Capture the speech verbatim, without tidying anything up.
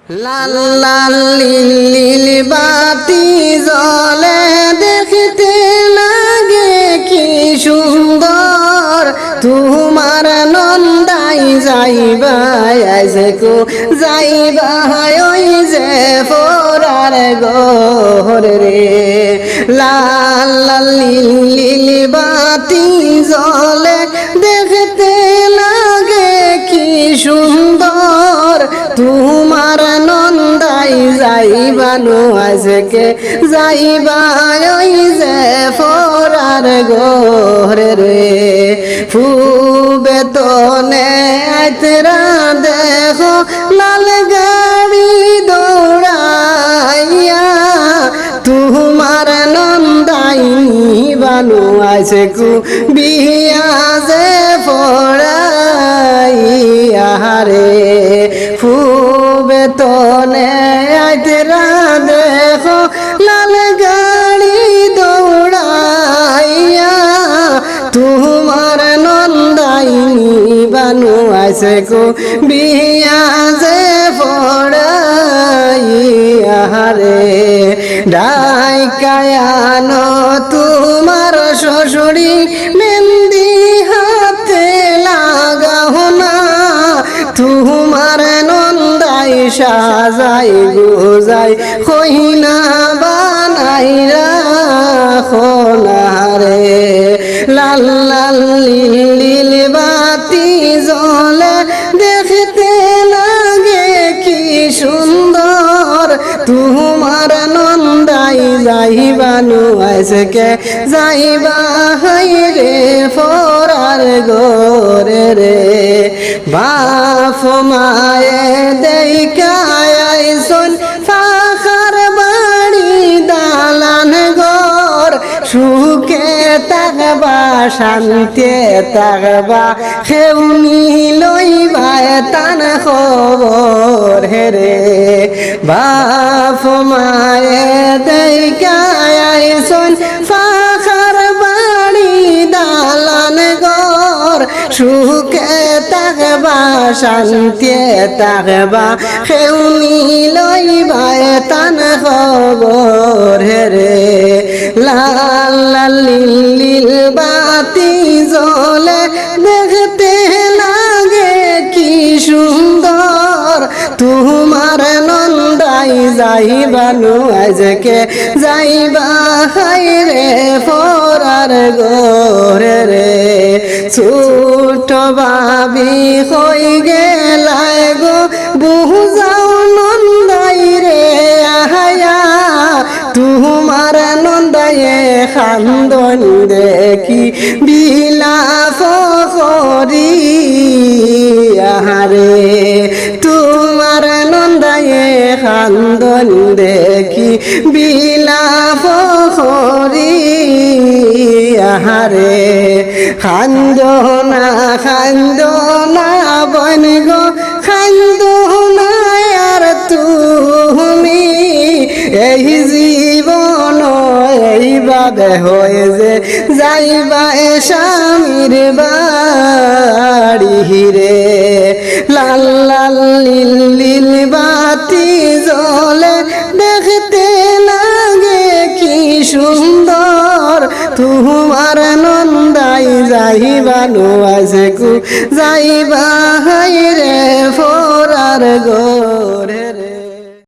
লাল লাল নীল নীল বাতি জ্বলে, দেখতে লাগে কি সুন্দর। তোমার নন্দাই যাইবা আইজকু, যাইবা ওই যে ফরার ঘর রে। লাল লাল নীল নীল বাতি জ্বলে, দেখতে লাগে কি সুন্দর। তোমার নন্দাই যাইবা নু আজকে, যাইবা ওই যে ফরার ঘর রে। পূবে তনে আইতরা দেখো লাল গাড়ি দৌড়াইয়া, তোমার নন্দাই নিবা নু আজকু বিয়া যে ফরাইয়া রে। পূবে তনে আইতরা দেখো লাল গাড়ি দৌড়াইয়া, তোমার নন্দাই নিবা নু আজকু বিয়া যে ফরাইয়া রে। ডাইকা আনো তোমার শ্বশুরি, মেন্দি হাতে লাগাও না। তোমার নন্দাই সাজাই গুজাই কইনা বানাই রাখো না রে। লাল লাল নীল নীল বাতি জ্বলে, দেখতে লাগে কি সুন্দর। তোমার নন্দাই যাইবা নু আজকে, যাইবা হায় রে ফরার ঘর রে। বাপ মায়ে দেইখা আইছইন পাকার বাড়ি দালান ঘর, সুখে থাকবা শান্তিয়ে থাকবা, কেউ নি লইবা তান খবর রে। বাপ মায়ে দেইখা আইছইন পাকার বাড়ি দালান ঘর, সুখে থাকবা শান্তিয়ে থাকবা, কেউ নি লইবা তান খবর রে। লাল লাল নীল নীল বাতি জ্বলে, দেখতে লাগে কি সুন্দর। তোমার নন্দাই যাইবা নু আজকে, যাইবা হায় রে ফরার ঘর রে। ছোট ভাবি কই গেলায় গো, বুঝাও নন্দাই রে আহায়া। তোমার নন্দায়ে কান্দন দেখি বিলাপ করি আহারে। তোমার নন্দায়ে কান্দন দেখি বিলাপ করি আহারে। কান্দো না, কান্দো না বইন গো, কান্দো না আর তুমি। এই জীবন এইভাবে হয়ে যে যাইবা এ স্বামীর বাড়ি রে। লাল লাল নীল নীল বাতি জ্বলে, দেখতে লাগে কি সুন্দর। তোমার নন্দাই যাইবা নু আজকু, যাইবা হায় রে ফরার ঘর।